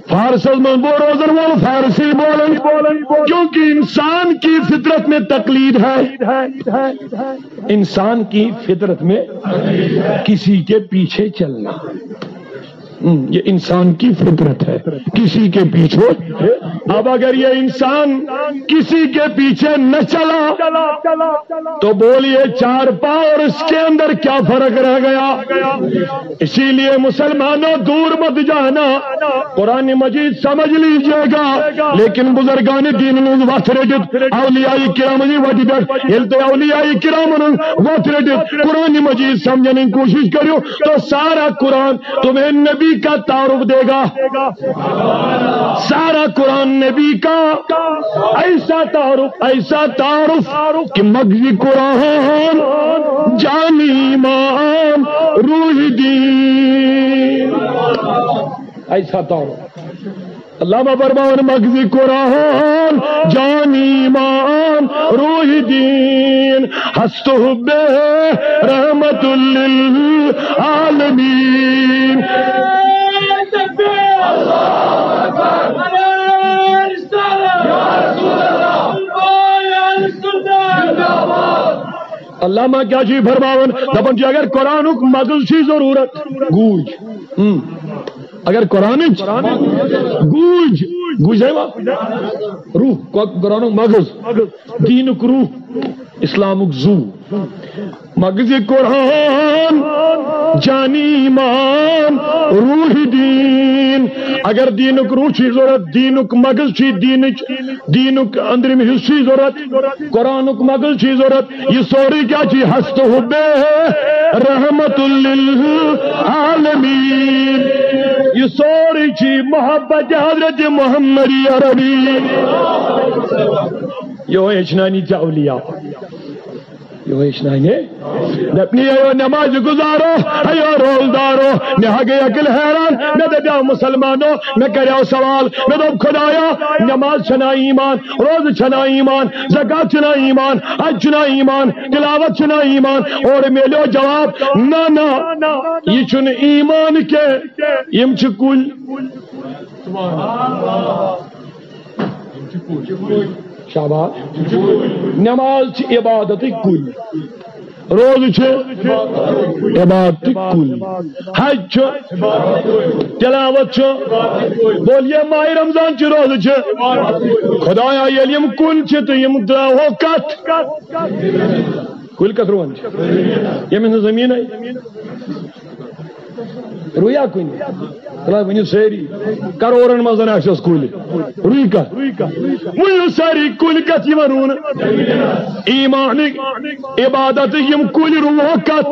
فارسس منٛز بو-، روزن وول فارسی بولان۔ کیونکہ انسان کی فطرت میں تقلید ہے۔ انسان کی فطرت میں کسی کے پیچھے چلنا۔ ہم، یہ انسان کی فطرت ہے، کسی کے پیچھے۔ اب اگر یہ انسان کسی کے پیچھے نہ چلا، تو بولیے، چارپا اور اس کے اندر کیا فرق رہ گیا؟ اسی لیے مسلمانوں، دور مت جانا، قرآن مجید سمجھ لیجیے گا، لیکن بزرگان دین ہٕنٛز وتھ رٔٹِتھ، اولیاء کرام ہٕنٛزِ وتہِ پٮ۪ٹھ، ییٚلہِ تُہۍ اولیاء کرام ہٕنٛز وتھ رٔٹِتھ قرآن مجید سمجھنٕچ کوٗشِش کٔرِو، تو سارا قرآن تمہیں نبی کا تعارف دے گا۔ سارا قرآن نبی کا ایسا تعارف، ایسا تعارف کہ مغز قرآن جان ایمان روح دین۔ ایسا تعارف۔ علامہ فرماوان، مغز قرآن جان ایمان روح دین، ہست حب رحمت للعالمین۔ علامہ کیا چھُ فرماوان؟ دپان چھُ، اگر قرآنُک مغز چھُ ضرورت، گوٗج۔ ہم۔ اگر قرآنٕچ گوٗج، گوٗج ہے وا؟ روح، قرآنُک مغز، دیٖنُک روح، اسلامُک زُو۔ مغز قرآن جان ایمان روح دین۔ اگر دیٖنُک روح چھُ ضرورت، دیٖنُک مغز چھُ، دیٖنٕچ، دیٖنُک أنٛدرِم حصہٕ چھُ ضرورت، قرآنُک مغز چھُ ضرورت، یہِ سورُے کیٛاہ چھُ؟ ہست حب رحمت للعالمین۔ یہِ سورُے چھُ محبت حضرت محمد عربی۔ یہوے ہیٚچھناونہِ ژےٚ اولیاء۔ یہوے ہیٚچھناونہِ۔ دپنی، ایو نماز گزارو، ایو روزدارو، مےٚ ہا گٔے عقل حیران، مےٚ دپیو مسلمانو، مےٚ کریو سوال، مےٚ دوٚپ، خدایا، نماز چھنا ایمان، روزٕ چھنا ایمان، زکات چھنا ایمان، حج چھنا ایمان، تلاوت چھنا ایمان؟ اورٕ میلیو جواب، نہ، نہ، یہِ چھُنہٕ ایمان کینٛہہ، یِم چھِ کُلۍ۔ شاباش۔ نماز چھِ عبادتٕکۍ کُلۍ۔ روزٕ چھِ عبادتٕکۍ کُلۍ۔ حج چھُ، تلاوت چھُ۔ بولیے، ماہِ رمضان چھِ، روزٕ چھِ۔ خدایا، ییٚلہِ یِم کُلۍ چھِ تہٕ یِم درٛاوہو کتھ؟ کُلۍ کتھ رُوان چھِ؟ ییٚمِس نہٕ زٔمیٖنَے۔ رُویا کُنہِ؟ ترٛا ؤنِو سٲری۔ کرورن منٛز آسٮ۪س کُلۍ۔ رُوۍ کتھ؟ ؤنِو سٲری، کُلۍ کتھ یِوان رُونہٕ؟ ایمانٕکۍ، عبادتٕکۍ یِم کُلۍ رُوہو کتھ؟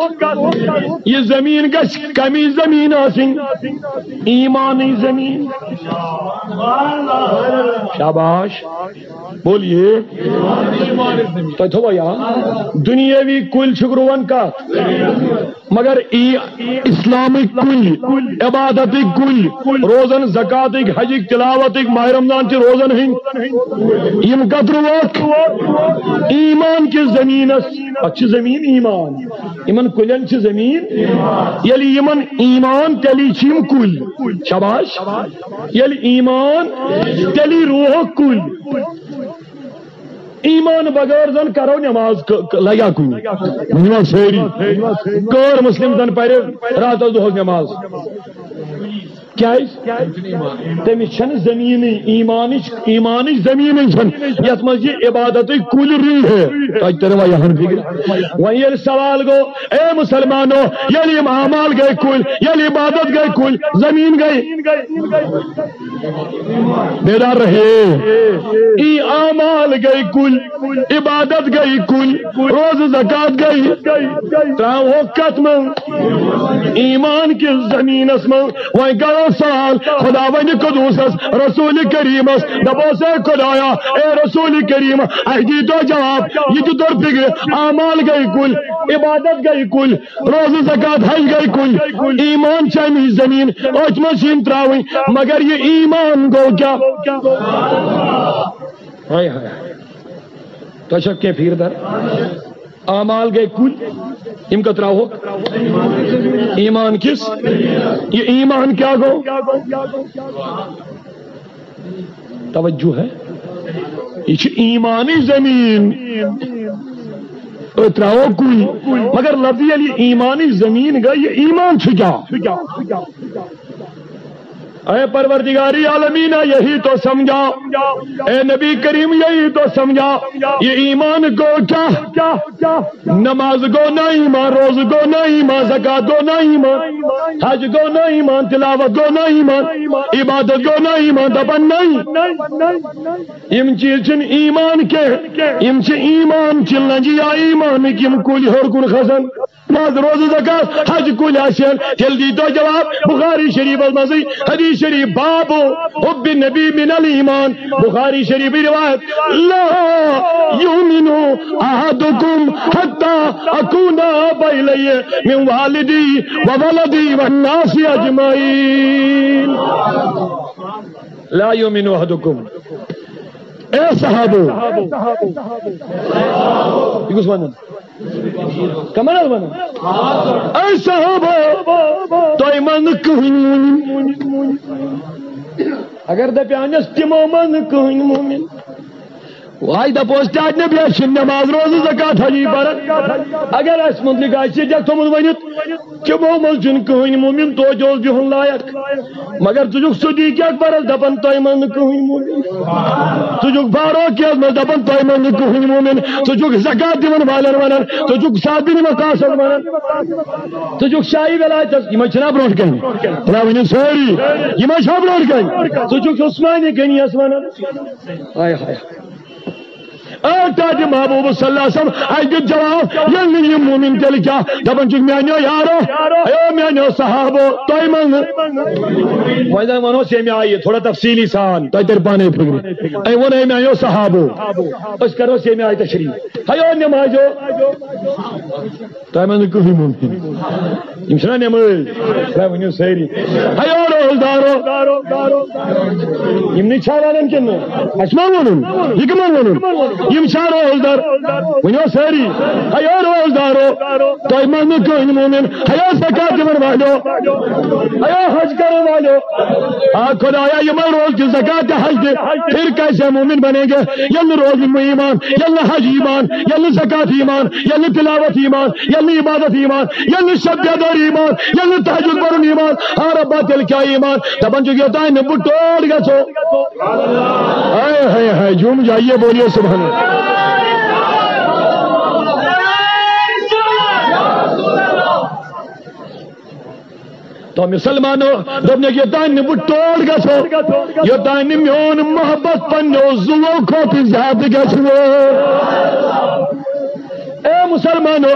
یہِ زٔمیٖن گژھِ کمی زٔمیٖن آسٕنۍ؟ ایمانٕچ زٔمیٖن۔ شاباش۔ بولیے، تۄہہِ تھووا یاد؟ دُنیٲوی کُلۍ چھِکھ رُوان کتھ؟ مگر ای اسلامٕکۍ کُلۍ، عبادتٕکۍ کُلۍ، روزن، زکاتٕکۍ، حجٕکۍ، تلاوتٕکۍ، ماہ رمضان چہِ روزن ہٕنٛدۍ، یِم کتھ رُوکھ؟ ایمان کِس زٔمیٖنس۔ اتھ چھِ زٔمیٖن ایمان، یِمن کُلٮ۪ن چھِ زٔمیٖن۔ ییٚلہِ یِمن ایمان، تیٚلی چھِ یِم کُلۍ۔ شاباش۔ ییٚلہِ ایمان، تیٚلی رُوہوکھ کُلۍ۔ ایمان بغٲر زن کرو نماز، ک-، ک-، لگیا کُنہِ؟ ؤنِو حظ سٲری۔ غٲر مسلم زن پرِ راتس دۄہس نماز۔ کیازِ؟ تٔمِس چھنہٕ زٔمیٖنٕے، ایمانٕچ، ایمانٕچ زٔمیٖنٕے چھنہٕ، یتھ منٛز یہِ عبادتٕکۍ کُلۍ رُوِ ہے۔ تۄہہِ ترِ وۄنۍ یہن فکرِ؟ وۄنۍ ییٚلہِ سوال گوٚو، اے مسلمانو، ییٚلہِ یِم اعمال گٔے کُلۍ، ییٚلہِ عبادت گٔے کُلۍ، زٔمیٖن گٔے، بیدار رہیے۔ ای اعمال گٔے کُلۍ، عبادت گٔے کُلۍ، روزٕ زکات گٔے، تراوہوکھ کتھ منٛز؟ ایمان کِس زٔمیٖنس منٛز۔ وۄنۍ کرو سوال خداوند قدوسس، رسول کریمس، دپوس، اے خدایا، اے رسول کریم، اسہِ دیٖتو جواب، یہِ تہِ توٚر فکرِ، اعمال گٔے کُلۍ، عبادت گٔے کُلۍ، روزٕ زکات حج گٔے کُلۍ، ایمان چھِ اَمی زٔمیٖن، أتھۍ منٛز چھِ یِم ترٛاوٕنۍ۔ مگر یہِ ایمان گوٚو کیٛاہ؟ ہاے ہاے ہاے۔ تۄہہِ چھا کینٛہہ فیٖر در؟ اعمال گٔے کُلۍ، یِم کتھ ترٛاوہوکھ؟ ایمان کِس۔ یہِ ایمان کیٛاہ گوٚو؟ توجہ ہے؟ یہِ چھِ ایمانٕچ زٔمیٖن۔ أسۍ ترٛاوو کُلۍ، مگر لفظ ییٚلہِ یہِ ایمانٕچ زٔمیٖن گٔے، یہِ ایمان چھُ کیٛاہ؟ اے پروردگار عالمین، یہی تو سمجھا۔ اے نبی کریم، یہی تو سمجھا۔ یہ ایمان گو کیا؟ نماز گو نہ ایمان، روزہ گو نہ ایمان، زکات گو نہ ایمان، حج گو نہ ایمان، تلاوت گو نہ ایمان، عبادت گو نہ ایمان، دپان نہیں۔ یم چیز چھن ایمان کینٛہہ، یم چھ ایمان چہ لنجہ یا ایمانٕکۍ یم کُلۍ ہیوٚر کُن کھسان۔ نماز، روزہ، زکات، حج کُلۍ آسن، تیٚلہِ دی تو جواب۔ بخاری شریفس منٛزٕے حدیث شریف، باب حب النبی من الایمان۔ بخاری شریف روایت، لا یؤمن احدکم حتی اکون احب الیہ من والدی و ولدی والناس اجمعین۔ لا یؤمن احدکم۔ اے صحابو، یہ کس ونان؟ کمن حظ ونان؟ اے صحابو، تۄہہِ منٛز نہٕ کٕہٕنۍ مومن۔ اگر دپیانس تِمو منٛز نہٕ کٕہٕنۍ مومن، وای دپوس تہِ اتہِ نبی، اسہِ چھِ نماز، روزٕ، زکات، حجی پران۔ اگر اسہِ متعلق آسہِ یہِ تھوٚمُت ؤنِتھ، تِمو منٛز چھُنہٕ کٕہٕنۍ مومن توتہِ اوس بِہُن لایق۔ مگر ژٕ چھُکھ صدیق اکبرس دپان، تۄہہِ منٛز نہٕ کٕہٕنۍ مومن۔ ژٕ چھُکھ فاروق اعظمس دپان، تۄہہِ منٛز نہٕ کٕہٕنۍ مومن۔ ژٕ چھُکھ زکات دِوان والٮ۪ن ونان، ژٕ چھُکھ سعد بن وقاصس ونان، ژٕ چھُکھ شاہی ولایتس، یِمے چھِنہ برونٛٹھ کنہِ؟ ترٛاو ؤنِو سٲری، یِمے چھا برونٛٹھ کنہِ؟ ژٕ چھُکھ عثمانِ غنیس ونان۔ ہاے ہاے۔ اے ٹاٹہِ محبوب صلی اللہ علیہ وسلم، اَسہِ دیُت جواب، ییٚلہِ نہٕ یِم مومن تیٚلہِ کیٛاہ؟ دَپان چھِکھ، میٛانیو یارو، اے میٛانیو صحابو، تۄہہِ منٛز۔ وۄنۍ زَن وَنوس ییٚمہِ آیہِ تھوڑا تفصیٖلی سان، تۄہہِ تَرِ پانَے فِکرِ۔ أمۍ ووٚن، اے میٛانیو صحابو، أسۍ کَروس ییٚمہِ آیہِ تشریح۔ ہیو نمازیو، تۄہہِ منٛز نہٕ کٕہٕنۍ مومن۔ یِم چھِنہ نٮ۪مٲزۍ؟ ہے، ؤنِو سٲری۔ ہیو روزدارو۔ یِم نہٕ چھا وَنان کِنہٕ نہٕ؟ اَسہِ ما ووٚنُن؟ یہِ کَمَن ووٚنُن؟ یِم چھا روزدار؟ ؤنِو سٲری۔ ہیو روزدارو۔ تۄہہِ منٛز نہٕ کٕہٕنۍ مومن۔ ہیو زکات دِوَن والیو۔ ہیو حج کَرَن والیو۔ آ خدایا، یِمَے روز تہِ، زکات تہِ، حج تہِ، پھر کیسے مومن بنیں گے؟ ییٚلہِ نہٕ روزٕ ایمان، ییٚلہِ نہٕ حج ایمان، ییٚلہِ نہٕ زکات ایمان، ییٚلہِ نہٕ تلاوت ایمان، ییٚلہِ نہٕ عبادت ایمان، ییٚلہِ نہٕ شب بیدٲری ایمان، ییٚلہِ نہٕ تہجد پرُن ایمان، ہا ربا تیٚلہِ کیٛاہ ایمان؟ دَپان چھُکھ، یوٚتام نہٕ بہٕ ٹوٹھ گژھو۔ ہاے، ہاے، ہاے، جُم جائیے، بولیے سبحان اللہ۔ تو مسلمانو، دوٚپنَکھ، یوٚتام نہٕ بہٕ ٹوٹھ گژھو، یوٚتام نہٕ میون محبت پنٛنیو زُوَو کھۄتہٕ زیادٕ گژھِ۔ اے مسلمانو،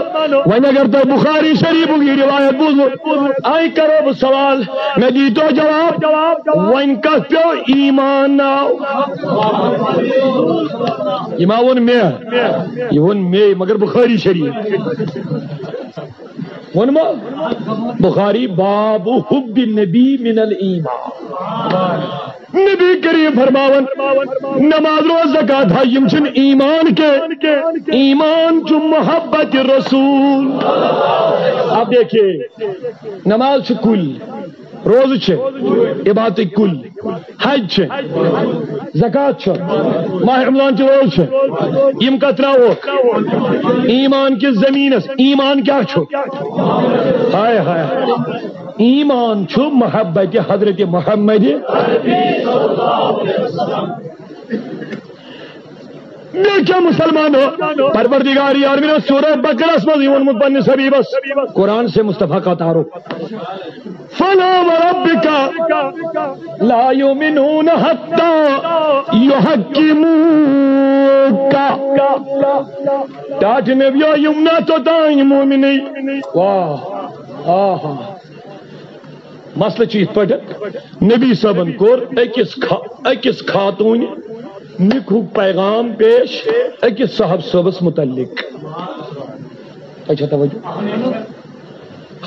وۄنۍ اگر تۄہہِ بخاری شریفُک یہِ روایت بوٗزوٕ، آے کرو بہٕ سوال، مےٚ دیٖتو جواب، وۄنۍ کتھ پیو ایمان ناو؟ یہِ ما ووٚن مےٚ، یہِ ووٚن مے، مگر بخاری شریف ووٚن ما؟ بخاری، باب حب النبی من الایمان۔ نبی کریم فرماوان، نماز، روزہ، زکات، حج، یِم چھِنہٕ ایمان کینٛہہ۔ ایمان چھُ محبت رسول۔ اب دیکھیے، نماز چھِ کُلۍ، روزٕ چھِ عبادتٕکۍ کُلۍ، حج چھِ، زکات چھُ، ماہ رمضان چہِ روزٕ چھِ، یِم کتھ ترٛاووکھ؟ ایمان کِس زمینس۔ ایمان کیٛاہ چھُ؟ ہاے ہاے۔ ایمان چھُ محبت حضرت محمد۔ مےٚ کیٛاہ مسلمانو، پروردگار عالمین اوس سورہ بقرہس منٛز یہِ ووٚنمُت پننِس حبیبس، قرآن سے مصطفیٰ کا تعارف۔ فلا وربك لا يؤمنون حتى يحكموك۔ ٹاٹھۍ نبیو، یِم نہ توٚتام مومنٕے۔ واہ، آہا۔ مسلہٕ چھُ یِتھ پٲٹھۍ، نبی صٲبن کوٚر أکِس خا-، أکِس خاتوٗنہِ نِکہُک پیغام پیش أکِس صاحب صٲبس متعلق۔ تۄہہِ چھا توجہ؟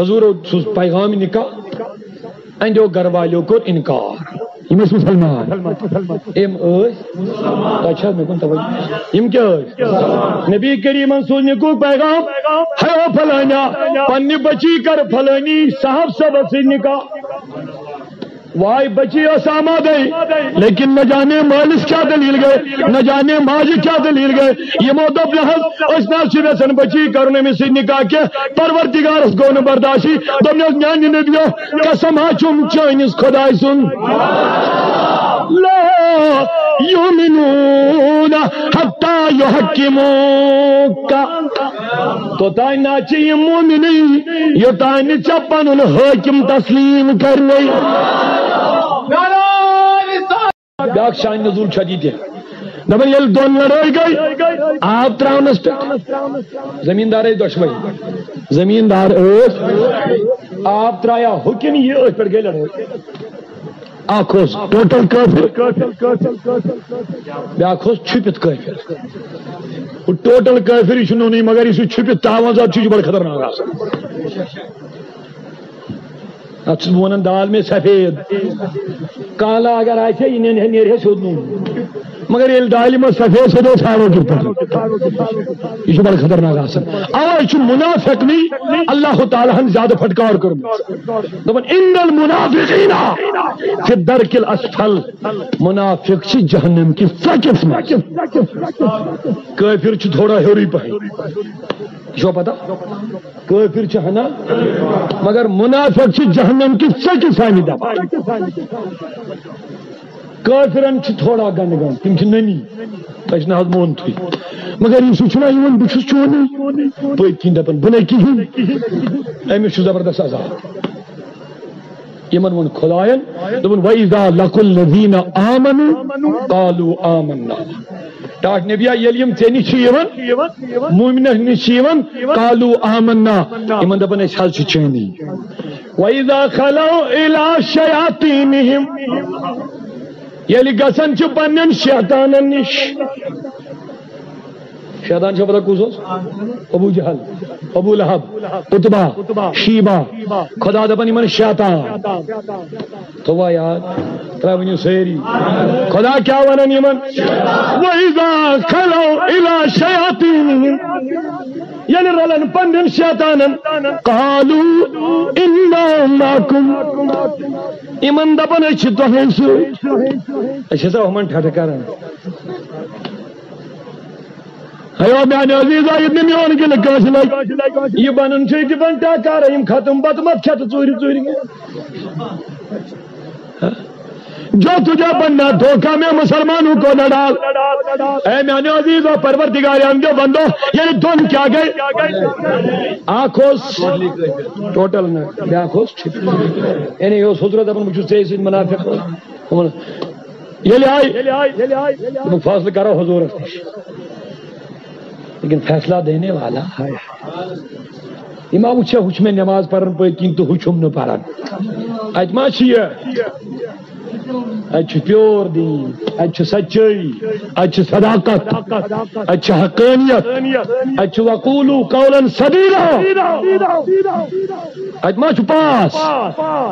حضورو سوٗز پیغام نکاح، اہنٛدیو گرٕ والیو کوٚر انکار۔ یِم ٲسۍ مسلمان۔ أمۍ ٲسۍ، تۄہہِ چھا مےٚ کُن توجہ؟ یِم کیٛاہ ٲسۍ؟ نبی کریمن سوٗز نکاحُک پیغام، ہے او فلٲنیا، پننہِ بچی کر فلٲنی صاحب صٲبس سۭتۍ نکاح۔ واے بچی ٲس آمادے، لیکن نہ جانے مٲلِس کیٛاہ دٔلیٖل گٔے، نہ جانے ماجہِ کیٛاہ دٔلیٖل گٔے۔ یِمو دوٚپ، نہ حظ، أسۍ نہ حظ چھِ یژھان بچی کرُن أمِس سۭتۍ نکاح کینٛہہ۔ پروردگارس گوٚو نہٕ برداشی، دوٚپنس، میانہِ نبیو، قسم ہا چھُم چٲنِس خۄداے سُنٛد۔ لا یؤمنون حتی یحکموک۔ توٚتام نہ چھِ یِم مومنٕے، یوٚتام نہٕ ژےٚ پنُن حٲکِم تسلیٖم کرنَے۔ بیٛاکھ شان نزول چھُ اَتہِ یہِ تہِ۔ دَپان، ییٚلہِ دۄن لڑٲے گٔے، آب ترٛاونَس پٮ۪ٹھ۔ زٔمیٖندار ٲسۍ دۄشوَے۔ زٔمیٖندار ٲسۍ، آب ترٛایہ ہُہ کِنہٕ یہِ، أتھۍ پٮ۪ٹھ گٔے لڑٲے۔ اکھ اوس ٹوٹل کٲفِر، بیٛاکھ اوس چھُپِتھ کٲفِر۔ ہُہ ٹوٹل کٲفِر، یہِ چھُ نوٚنُے، مگر یُس یہِ چھُپِتھ تاوان زد چھُ، یہِ چھُ بڑٕ خطرناک آسان۔ اتھ چھُس بہٕ ونان، دال مے سفید۔ کالا اگر آسہِ ہا، یہِ نِنہٕ ہا، نیرِ ہا سیوٚد نوٗن۔ مگر ییٚلہِ دالہِ منٛز سفید سیوٚد اوس، ژھانٛڈو کِتھ پٲٹھۍ؟ یہِ چھُ بڑٕ خطرناک آسان۔ اوے چھُ منافقنٕے اللہ تعالیٰ ہن زیادٕ پھٹکار کٔرمٕژ۔ دوٚپُن، ان المنافقین فی الدرک الاسفل۔ منافق چھِ جہنم کِس ژۄکِس منٛز۔ کٲفِر چھُ تھوڑا ہیوٚرُے پہن۔ یہِ چھُوا پتہ؟ کٲفِر چھِ ہنا، مگر منافق چھِ جہنم کِس ژۄکِس سانہِ دپان۔ کٲفِرن چھِ تھوڑا گنٛڈ گنٛڈ، تِم چھِ نٔنی، تۄہہِ چھُنہٕ حظ مونتھٕے۔ مگر یُس یہِ چھُنہ یِوان، بہٕ چھُس چونُے، پٔتۍ کِنۍ دپان، بہٕ نَے کِہیٖنۍ۔ أمِس چھُ زبردست عذاب۔ یِمن ووٚن خۄداین، دوٚپُن، وَإِذَا لَقُوا الَّذِينَ آمَنُوا قَالُوا آمَنَّا۔ ٹاٹھ نبیا، ییٚلہِ یِم ژےٚ نِش چھِ یِوان، مومنس نِش چھِ یِوان، قَالُوا آمَنَّا، یِمن دَپان، أسۍ حظ چھِ چٲنی۔ وَإِذَا خَلَوْا إِلَىٰ شَيَاطِينِهِمْ، ییٚلہِ گژھان چھِ پننٮ۪ن شیطانن نِش۔ شیطان چھا پتہ کُس اوس؟ ابو جہل، ابو لہب، عتبہ، شیبہ۔ خدا دپان یِمن شیطان۔ تھووا یاد، ترٛاے ؤنِو سٲری۔ خدا کیٛاہ ونان یِمن؟ وَإِذَا خَلَوْا إِلَىٰ شَيَاطِينِهِمْ۔ ییٚلہِ رلان پننٮ۪ن شیطانن، قَالُوا إِنَّا مَعَكُمْ۔ یِمن دپان، أسۍ چھِ تۄہے سۭتۍ۔ أسۍ ہسا ہُمن ٹھٹھٕ کران۔ ہیو میانہِ عزیزا، ییٚتہِ نہٕ میون گِلہٕ کٲنٛسہِ لگہِ۔ یہِ بنُن چھُ ییٚتہِ بنٹا کارا، یِم ختم بتہٕ مت کھٮ۪تہٕ ژوٗرِ ژوٗرِ۔ جو تجھے بننا دھوکہ میں مسلمانوں کو نہ ڈال۔ اے میانہِ عزیزا، پروردگار عالم دِ بندو، ییٚلہِ دۄن کیٛاہ گٔے؟ اکھ اوس ٹوٹل نہ، بیٛاکھ اوس چھُپِتھ۔ یعنی یہِ اوس حضورت دپان، بہٕ چھُس ژےٚ سۭتۍ منافق۔ ییٚلہِ آے، دوٚپُن، فٲصلہٕ کرو حضوٗرس نِش۔ لیکن فیصلہ دینے والا ہے۔ یہِ ما وٕچھِ، ہُہ چھُ مےٚ نٮ۪ماز پَران پٔتۍ کِنۍ تہٕ ہُہ چھُم نہٕ پَران۔ اَتہِ ما چھِ یہِ؟ اَتہِ چھُ پیور دیٖن، اَتہِ چھُ سچٲیی، اَتہِ چھُ صداقت، اَتہِ چھُ حقانیت، اَتہِ چھُ وقولو قولاً سدیدا۔ اَتہِ ما چھُ پاس؟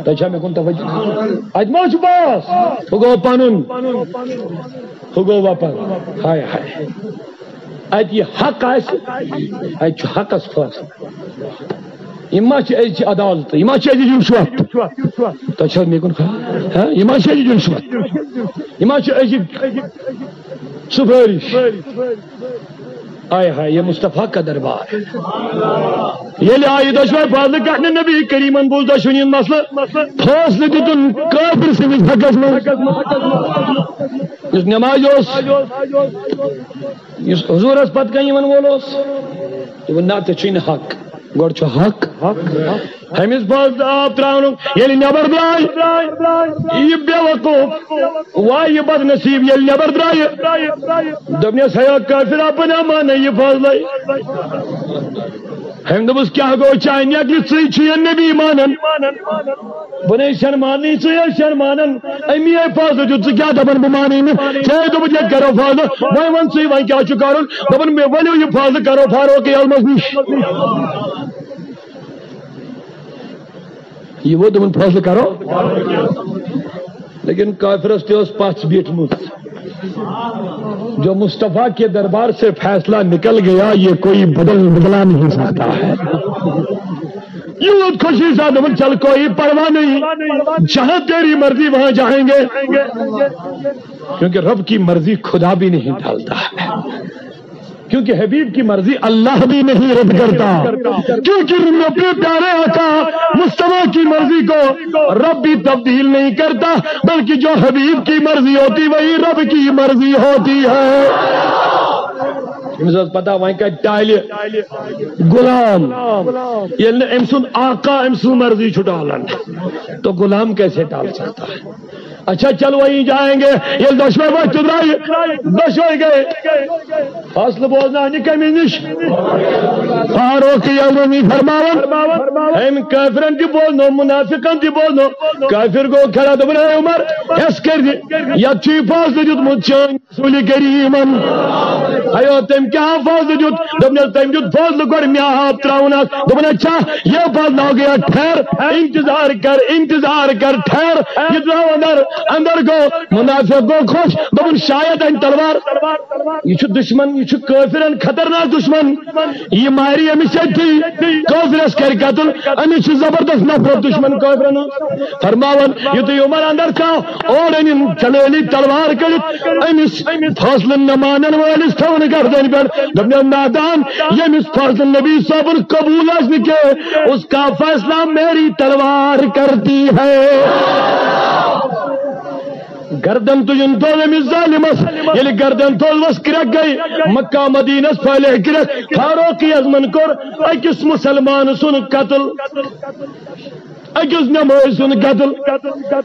تۄہہِ چھا مےٚ کُن توجہ؟ اَتہِ ما چھُ پاس؟ ہُہ گوٚو پَنُن، ہُہ گوٚو وۄپَر۔ ہاے ہاے۔ اَتہِ یہِ حق آسہِ، اَتہِ چھُ حقس فٲصلہٕ۔ یہِ ما چھِ أزچہِ عدالتہٕ، یہِ ما چھِ أزِچ رُشوت؟ تۄہہِ چھا مےٚ کُن خیال؟ ہا؟ یہِ ما چھِ أزِچ رُشوت؟ یہِ ما چھِ أزِچ سفٲرِش؟ آے ہاے، یہ مصطفیٰ کا دربار۔ ییٚلہِ آیہِ دۄشوے فٲصلہٕ کرنہٕ، نبی کریمن بوٗز دۄشوٕنی ہُنٛد مسلہٕ، فٲصلہٕ دیُتُن کٲفِر سٕنٛدِس حقس منٛز۔ یُس نٮ۪مازِ اوس، یُس حضوٗرس پتہٕ کنہِ یِوان وول اوس، دوٚپُن، نہ، ژےٚ چھُے نہٕ حق، گۄڈٕ چھُ حق۔ أمِس فٲصلہٕ آب ترٛاونُک، ییٚلہِ نٮ۪بر درٛاے، یہِ بے وقوٗف، واے یہِ بد نصیٖب، ییٚلہِ نٮ۪بر درٛایہِ، دوٚپنس، ہے کٲفِر، اپنا مانے یہِ فٲصلے۔ أمۍ دوٚپُس، کیٛاہ گوٚو چانہِ عقلہِ، ژٕے چھُے نبی مانان؟ بہٕ نے چھَن ماننٕے، ژٕے ٲسۍ چھَن مانان۔ أمی ہے فٲصلہٕ دیُت، ژٕ کیٛاہ دَپان بہٕ مانٕے نہٕ؟ ژےٚ ہے دوٚپُتھ ییٚتہِ کَرو فٲصلہٕ، وۄنۍ وَن ژٕے وۄنۍ کیٛاہ چھُ کَرُن؟ دَپان مےٚ ؤلِو یہِ فٲصلہٕ کَرو فاروق اعظمَس نِش۔ یہِ ووت دوٚپُن فٲصلہٕ کَرو، لیکن کٲفرَس تہِ ٲس پَژھ بیٖٹھمٕژ۔ جو مصطفیٰ کے دربار سے فیصلہ نکل گیا، یہ کوئی بدل، بدلا نہیں سکتا ہے۔ یوٗت خوشی سان دوٚپُن، چل کوئی پرواہ نہیں، جہاں تیری مرضی وہاں جائیں گے، کیونکہ رب کی مرضی خدا بھی نہیں ڈالتا ہے، کیونکہ حبیب کی مرضی اللہ بھی نہیں رد کرتا، کیونکہ اپنے پیارے آقا مصطفیٰ کی مرضی کو رب بھی تبدیل نہیں کرتا، بلکہ جو حبیب کی مرضی ہوتی وہی رب کی مرضی ہوتی ہے۔ أمِس ٲس پتہ وۄنۍ کتہِ ٹالہِ غلام، ییٚلہِ نہٕ أمۍ سُنٛد آقا أمۍ سٕنٛز مرضی چھُ ٹالان، تو غلام کیسے ٹال سکتا ہے؟ اچھا چلو وہیں جائیں گے، ییٚلہِ دۄشوے وۄتھِ تہٕ درٛایہِ، دۄشوے گٔے۔ فٲصلہٕ بوزناونہِ کٔمِس نِش؟ فاروق اعظم فرماوان، أمۍ کٲفرن تہِ بوزنو، منافقن تہِ بوزنو۔ کٲفر گوٚو کھڑا، دوٚپُن، اے عمر، ہٮ۪س کٔرۍ زِ، یتھ چھُے فٲصلہٕ دیُتمُت چٲنۍ رسول کریمن۔ ایو، تٔمۍ کیٛاہ فٲصلہٕ دیُت؟ دوٚپنس، تٔمۍ دیُت فٲصلہٕ گۄڈٕ مےٚ آب ترٛاوُن اَتھ۔ دوٚپُن، اچھا، یہ فٲصلہ ہو گیا، ٹھہر، انتظار کر، انتظار کر، ٹھہر۔ یہ درٛاو اندر، اندر گوٚو، منافق گوٚو خۄش۔ دوٚپُن، شاید انہِ تلوار۔ یہِ چھُ دُشمن، یہِ چھُ کٲفرن خطرناک دُشمن۔ یہِ مارِ أمِس ییٚتھی، کٲفرس کرِ قتل۔ أمِس چھُ زبردست نفرت دُشمن کٲفرن ہُنٛد۔ فرماوان، یُتھُے عمر اندر ژاو، اورٕ أنِن جلیلی تلوار کٔڑِتھ، أمِس فٲصلہٕ نہ مانن وٲلِس تھٲوٕن گردن پٮ۪ٹھ۔ دوٚپنَس، نادان، ییٚمِس فٲصلہٕ نبی صٲبُن قبول آسہِ نہٕ کینٛہہ، اس کا فیصلہ میری تلوار کرتی ہے۔ گردن تُجُن تھوٚو أمِس ظٲلِمس۔ ییٚلہِ گردن تھوٚوس، کرٛٮ۪کھ گٔے۔ مکہ مدینس پھٔہلے کرٛٮ۪کھ۔ فاروق اعظمن کوٚر أکِس مُسلمان سُنٛد قتل، أکِس نمٲزۍ سُنٛد قتل،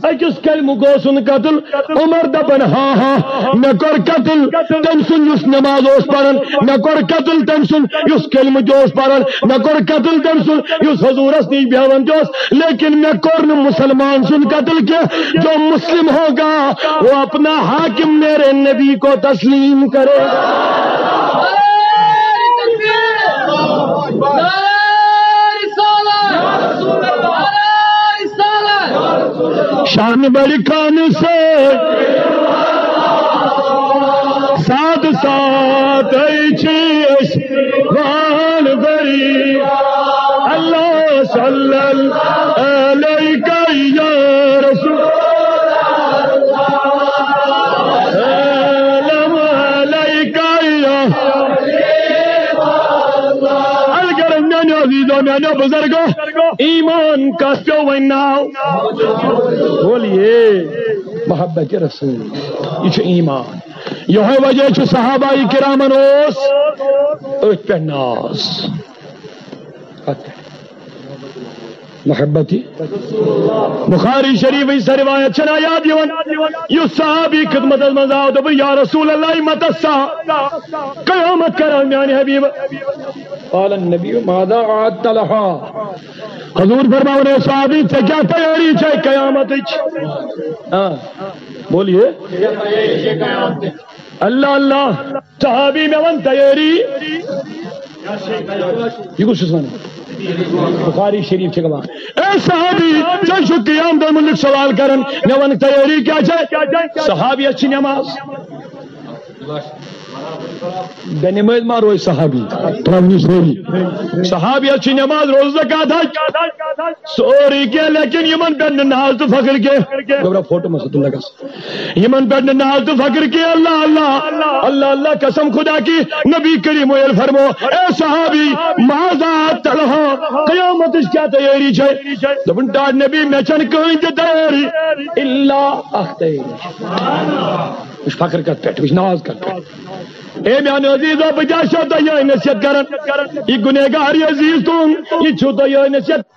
أکِس کلمہٕ گو سُنٛد قتل۔ عمر دپان، ہاں ہاں، مےٚ کوٚر قتل تٔمۍ سُنٛد یُس نماز اوس پران، مےٚ کوٚر قتل تٔمۍ سُنٛد یُس کلمہٕ تہِ اوس پران، مےٚ کوٚر قتل تٔمۍ سُنٛد یُس حضوٗرس نِش بیہوان تہِ اوس، لیکن مےٚ کوٚر نہٕ مُسلمان سُنٛد قتل کینٛہہ۔ جو مسلم ہوگا، وہ اپنا حاکم میرے نبی کو تسلیم کرے۔ شان بڑی خان سے ساتھ ساتھ چھ وان بری۔ اللہ صلی اللہ علیک یا رسول، سلام علیک یا۔ الغرض میانیو عزیزو، میانیو بزرگو، ایمان کس پیو وۄنۍ ناو؟ بولیے، محبت رسول، یہ چھُ ایمان۔ یہوے وجہ چھُ صحابہ کرامن اوس أتھۍ پٮ۪ٹھ ناز۔ اَتھ پٮ۪ٹھ۔ محبتی۔ بخاری شریفٕچ سۄ روایت چھنا یاد یِوان، یُس صحابی خدمتس منٛز آو، دوٚپُن، یا رسول اللہ، متى الساعة؟ قیامت کر آو میانہِ حبیب؟ قال النبی، ماذا اعدت لها؟ حضور فرماوان، اے صحابی، ژےٚ کیٛاہ تیٲری چھے قیامتٕچ؟ ہاں، بولیے۔ اللہ اللہ۔ صحابی، مےٚ وَن تیٲری۔ یہِ کُس چھُس وَنان؟ بخاری شریف چھِ وَنان۔ اے صحابی، ژٕ چھُکھ قیامتس مُتعلق سوال کران، مےٚ وَن تیٲری کیٛاہ چھےٚ؟ صحابیَس چھِ نٮ۪ماز۔ بے نماز ما روزِ صحابی؟ ترٛاونی سٲری۔ صحابیَس چھِ نٮ۪ماز، روزٕ، زکات، حج، سورُے کینٛہہ، لیکن یِمن پٮ۪ٹھ نہٕ ناز تہٕ فخر کینٛہہ۔ گوٚبرا فوٹو منٛز تُل لگس۔ یِمن پٮ۪ٹھ نہٕ ناز تہٕ فخر کینٛہہ۔ اللہ اللہ، اللہ اللہ، قسم خدا کی، نبی کریم ییٚلہِ فرمو، اے صحابی، ماذا اعدت لها؟ قیامتٕچ کیٛاہ تیٲری چھے؟ دوٚپُن، ٹاٹھ نبی، مےٚ چھَنہٕ کٕہٕنۍ تہِ تیٲری، الا اکھ تیٲری۔ وٕچھ فخر کتھ پٮ۪ٹھ، وٕچھ ناز کتھ پٮ۪ٹھ۔ اے میانیو عزیزو، بہٕ کیٛاہ چھُسو تۄہہِ یِہوٚے نصیحت کران؟ یہِ گُنہگار، یہِ عزیز تُہُنٛد، یہِ چھُو تۄہہِ یِہوٚے نصیحت۔